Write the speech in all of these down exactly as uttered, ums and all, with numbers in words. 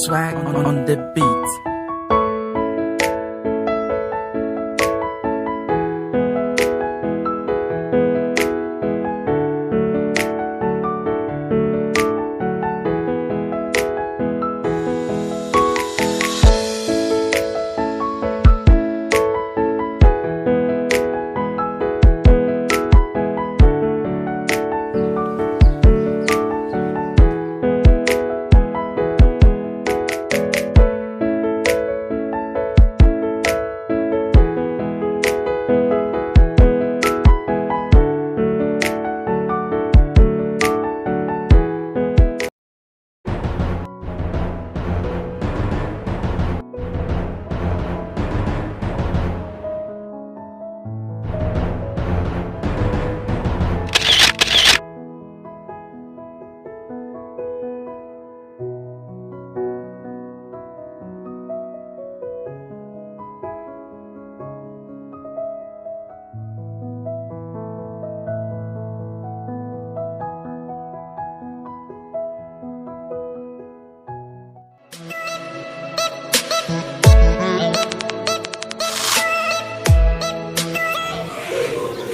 Swag on, on the beat.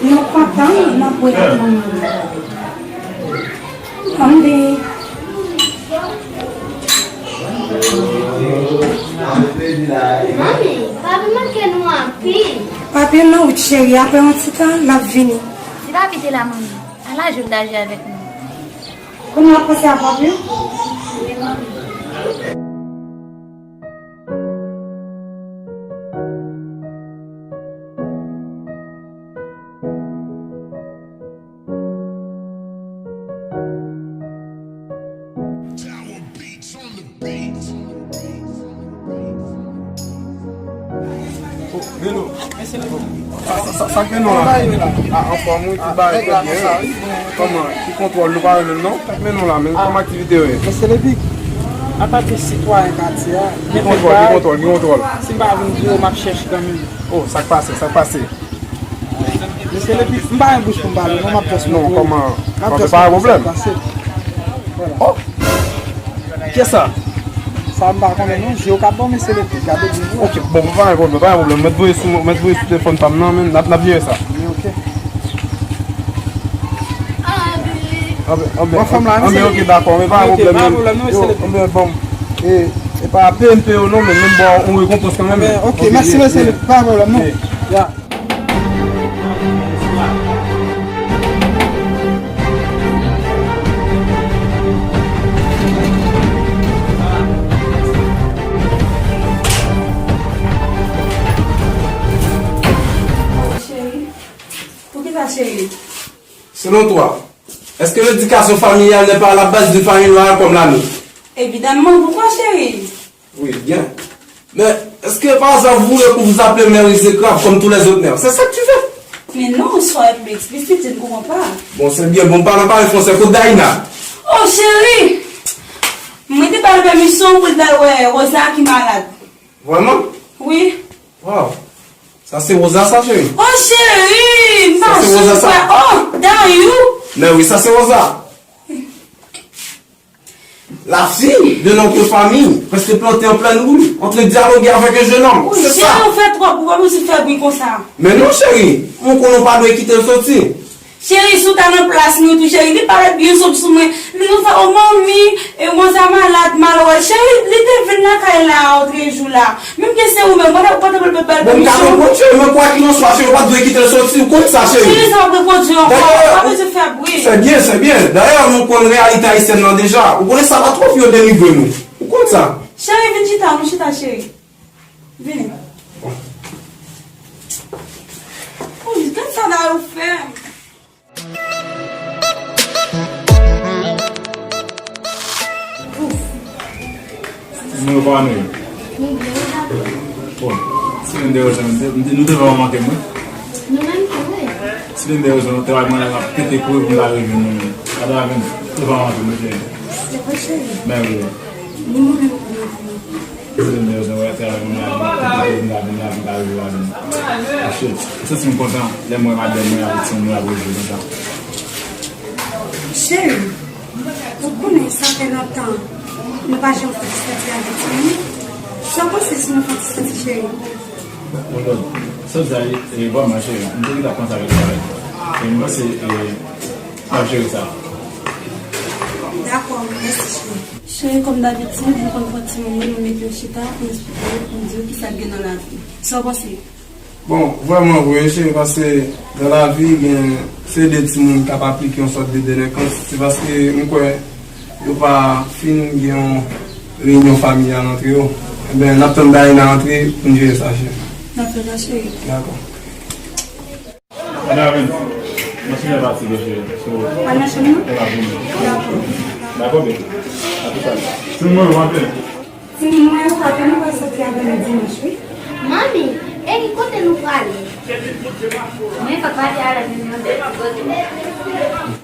N ap kontan, n ap wè kòman. Tande. Manmi, papi manke nou anpil. Papi nan wout, cheri, apre yon ti tan, l ap vini. Si papi te la, manmi, ala jwe l ta jwe avèk nou. Kounye a w ap panse a papi w? Wi, manmi. Melo. Sa, sa, sa, sa k gen nou la? A, anfòm wi, tout bagay trè byen. Kòman? Ki kontwòl nou pa renmen non? Sa k gen nou la, men kòman aktivite yo ye? Mesye Lepic, antanke sitwayen katye a, ki kontwòl, ki kontwòl, ki kontwòl? Si m pa vin biro, m ap chèche kanmenm. Oh, sa k pase, sa k pase? Mesye Lepic, m pa gen bouch pou m pale non, m ap just montre w. Non, kòman? M ap just montre w sa k pase. Vwala. Oh! Kiyès sa? Sa m pa konnen non, je w k ap ban w, mesye Lepic, gade byen. Ok, bon, pa gen pwoblèm, pa gen pwoblèm. Mèt voye sou, mèt voye sou telefòn pa m nan, men n ap, n ap jere sa. Men ok. Anben, anben, anben, ok, dakò, men pa gen pwoblèm, men. Anben, bon, e, e pa P N P yo non, men, men bon, yon rekonpans kanmenm. Ok, mèsi, mesye Lepic, pa gen pwoblèm non. Ya. Cheri, poukisa cheri? Selon twa, est-ce que l'éducation familiale n'est pas la base d'une famille loyale comme la nôtre? Évidemment, pourquoi, chérie? Oui, bien. Mais est-ce que par hasard vous voulez que vous appelez mère exécrable comme tous les autres mères? C'est ça que tu veux? Mais non, sois un peu explicite, je ne comprends pas. Bon, c'est bien. Bon, parlons pas en français. Kote Daïna? Oh, chérie! Mwen te ba l pèmisyon pou l t al wè Rosa ki malad. Vraiment? Wi. Wow. Sa se Rosa sa, cheri? Oh, chérie! M pa sou sa. Oh, Dayou! Men wi, sa se Rosa. La fille de notre famille reste plantée en pleine rue, en train de dialoguer avec un jeune homme. C'est ça. Ou fè twòp, ou pa bezwen fè bri konsa. Men non, cheri, mwen konnen w pa dwe kite l soti. Cheri, si w ta nan plas mwen tou, cheri, li parèt byen sot sou mwen. Li konn fè, o manmi, e Rosa malad, m al wè l. Cheri, li te vin lakay la, otrejou la. Menm ke se ou menm, ou pa ta, ou pa ta pral ba l pèmisyon. Bon, m ka konprann, cheri, men kwa qu'il en soit, cheri, ou pa t dwe kite l soti, ou konn sa, cheri. Cheri, sa p ap repwodui ankò, ou pa bezwen fè bri. C'est bien, c'est bien. Dayè, nou konn reyalite ayisyèn nan deja. Ou konnen sa pa twò pou yo denigre nou. Ou konn sa. Cheri, vin chita, nou chita, cheri. Vini. Ou gad sa Dayou fè. Kòman nou ye? Nou byen, nou byen. Bon, si nou te wè sa, nou te, nou te, nou te vrèman manke m, wi. Nou menm tou, wi. Si nou te wè sa, nou te va mande m ap pete kouri pou m ta rejwenn nou menm. Gade avè m, nou te vrèman manke m, wi, cheri. Se vre, cheri. Men wi. Nou mouri pou nou. Mwen te wè travay mwen la, mwen te vin la, vin la, vin la, vin la. Mwen santi m kontan lè m wè madanm mwen avèk timoun mwen ap rejwi konsa. Cheri, ou konnen sa fè lontan Nou pa janm fè ti santi avè timoun. Sa w panse si nou fè ti santi, cheri? Bon, bon, sa w di a, e, vrèman, cheri, m te gentan panse avèk sa, wi. E m panse, e, m ap jere sa. Dakò, mèsi, cheri. Cheri, kòm dabitid, nou konn pran timoun yo, nou mete yo chita, nou esplike yo, nou di yo kisa k gen nan lavi. Sa w panse? Bon, vrèman vre, cheri, paske nan lavi, gen, se de timoun k ap aplike yon sòt de delenkans. Se paske m kwè yo pa fin gen yon reyinyon familyal antre yo. Ebyen, n ap tann Daïna antre pou n jere sa, cheri. N ap fè sa, cheri. Dakò. Ann avè n. Mwen chita fatige, cheri. So, al nan chanm nan? E pa pou mwen. Dakò. Dakò, bebe. A tout a lè. Timoun mwen, w antre. Timoun mwen yo frape, nou pral soti avè nou dimanch, wi. Manmi, e ki kote nou prale? Mwen pa pale a la, men mwen te kote.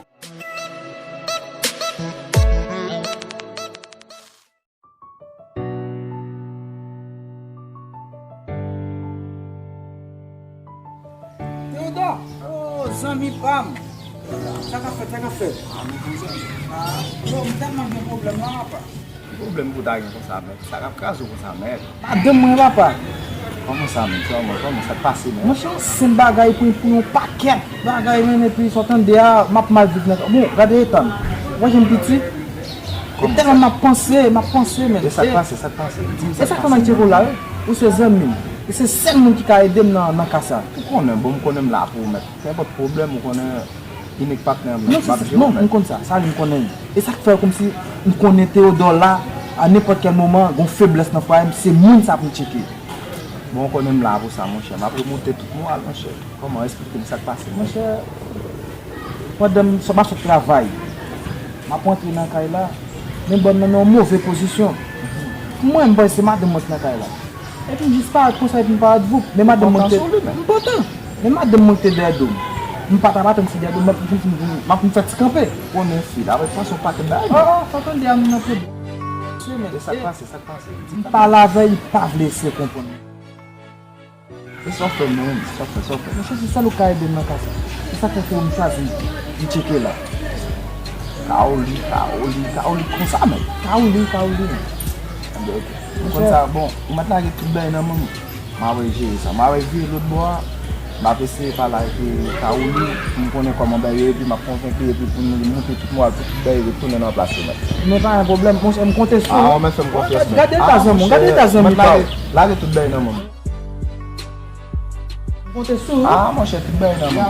Teodò! Oh, zanmi pa m! Sa k ap fèt, sa k ap fèt? Ah, men konsa. Ah, yo, m tèlman gen pwoblèm la, papa. Ki pwoblèm pou w ta gen konsa, mèt? Sa k ap kraze w konsa, mèt? Madanm mwen, papa. Kòman sa, mèt? Kòman, kòman sa k pase, mèt? Monchè, yon senp bagay pou, pou yon pakèt bagay, men, epi sa w tande a, m ap mal viv nan. Bon, gade eta m. Ou wè jan m piti? E tèlman m ap panse, m ap panse, men. E sa k pase, sa k pase? Di m sa k pase. E sa k fè m al tcheke w la, wi. Ou se zanmi m. E se sèl moun ki ka ede m nan, nan ka sa. Ou konnen, bon, m konnen m la pou ou, mèt. Nenpòt pwoblèm, ou konnen, inik patnè m, non, m ap jere w, mèt. M konn sa, sa wi, m konnen. E sa k fè kòmsi m konnen Teodò la, a nenpòt kèl moman, gon feblès nan fwaye m, se moun sa pou m tcheke. Bon, ou konnen m la pou sa, monchè. M ap remonte tout moral, monchè. Kòman? Eksplike m sa k pase, monchè. Monchè, pandan m sot, m ap sot travay, m ap rantre nan kay la, men bòn nan nan yon move pozisyon. Mwen, m panse se madanm mwen ki nan kay la. Epi m jis parèt konsa, epi m parèt voup. Men madanm mwen te, m pantan. Men madanm mwen te dèyè do m. M pa t ap atann se dèyè do m, m ap vin, m ap vin fè ti kanpe. Konnen fi la, avèk fason pakèt bagay. Oh, oh, sa tande a, nou nan pwoblèm. E sa k pase, sa k pase? M pale avè l, li pa vle eseye konprann. E sa w fè menm, sa w fè, sa w fè. Monchè, se sèl ou ka ede m nan ka sa. Se sa k fè se ou m chwazi m tcheke la. Kaoli, Kaoli, Kaoli konsa menm. Kaoli, Kaoli menm. Enben, oke. M konn sa, bon, ou mèt lage tout bagay nan men m. M ap jere sa. M ap vire lòt bò a. M ap eseye pale ak, e, Kaoli pou m konnen kòman bagay yo ye, epi m ap konvenk li, epi pou nou monte tout moral, pou tout bagay retounen nan plas yo, mèt. Men pa gen pwoblèm, monchè, m konte sou ou. Ah, ou mèt fè m konfyans, mèt. Gade eta zanmi w, gade eta zanmi pa w. Lage tout bagay nan men m. M konte sou ou. Ah, monchè, tout bagay nan men.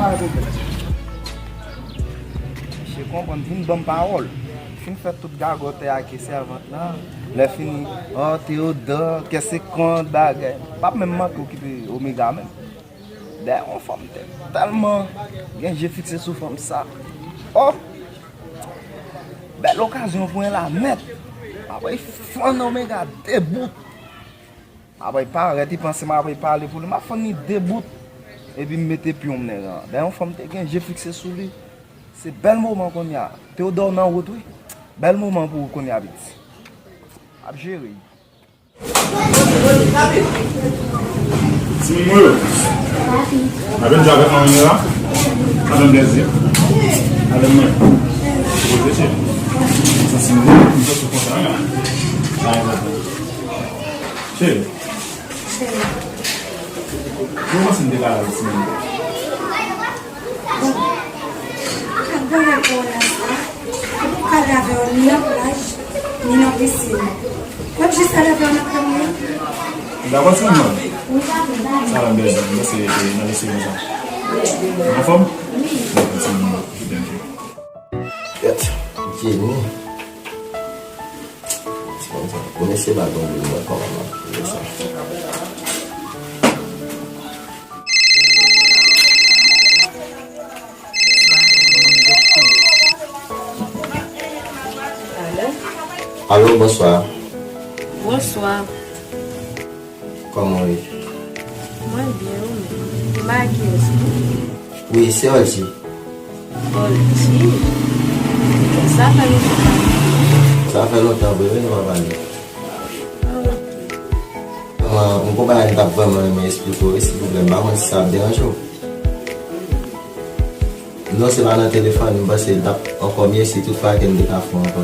Misye konprann, vin ban m pawòl. Fin fè tout gagòtay ak sèvant lan. Lè fini, oh, Teodò, kè se kont bagay. M p ap menm manke okipe Omega menm. Dèyè yon fanm te tèlman gen je fikse sou fanm sa. Oh! Bèl okazyon pou en la nèt. Apre fann Omega debout. Apre parèt, li panse m apre pale pou li. M ap fann li debout. Epi m mete pyon m nan ran. Dèyè yon fanm te gen je fikse sou li. Se bèl moman kounye a. Teodò nan wout wi. Bèl moman pou ou kounye a, piti. Ap jere. Timoun mwen yo. Avèk Dja avèk manman yo la. Madanm Dèzi. Madanm mwen. Poze cheri. Sa si mwen, mwen sou konsa la. Cheri. Mwen panse m te ka la timoun. Bon, ak bagay kowona sa, ou pou ka lave yo ni nan plaj, ni nan pisin. W ap jis al lave yo nan kay mwen. Ou dakò, timoun mwen? Wi, papa. Sa va, bèl zanmi, mwen se, e, nan lise konsa. Ou anfòm? Wi. Dakò, timoun mwen, je t'aime. Kèt, Jenny. Bon, mesye ba gon boul mwen kòman m ap peye sa. Alo? Alo, bonswa. Bonswa. Kòman w ye? Mwen byen, ou menm? M ak kiyès wi? Wi, se Olji. Olji? Sa fè lontan. Sa fè lontan vre, wi, nou pa pale. Ah, ok. Vrèman, m gon bagay m t ap vrèman renmen eksplike w, wi, silvouplè. M pa konn si sa ap deranje w. Non, se pa nan telefòn, m panse l t ap ankò mye si toutfwa ke m te ka fè w ankò.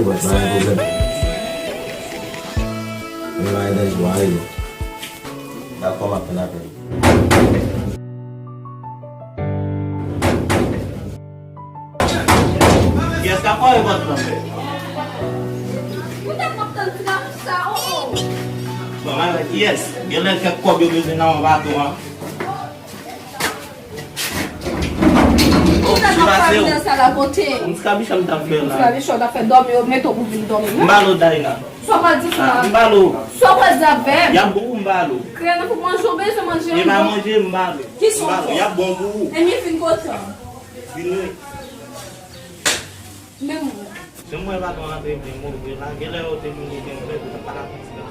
Bòs, pa gen pwoblèm. Men bagay danje, w a rele. Dakò, m ap tann apèl. Kiyès k ap pale pòt lan? Ou t ap tann ti lapis sa, oh, oh. Bon, kiyès? Genlè kèk kòb yo bezwen nan men patwon an. Ou tèlman fè sa la kote. M ti kabichon m t ap fè la. M ti kabichon w t ap fè dòmi, yo mete w pou vin dòmi. M ba l, Daina. Sa w pral di fwa? M ba l. Sa w pral di avè m? Y ap bon pou m ba l. Kreye nan pou manje, w bezwen manje. E pa manje, m ba l. Ki sa w fè? Y ap bon pou ou. Ebyen vin kote m. Vin wi. Men mwen. Jan m wè patwon antre byen move la, genlè yo te vin gen vre, yo t ap pale ak ti la.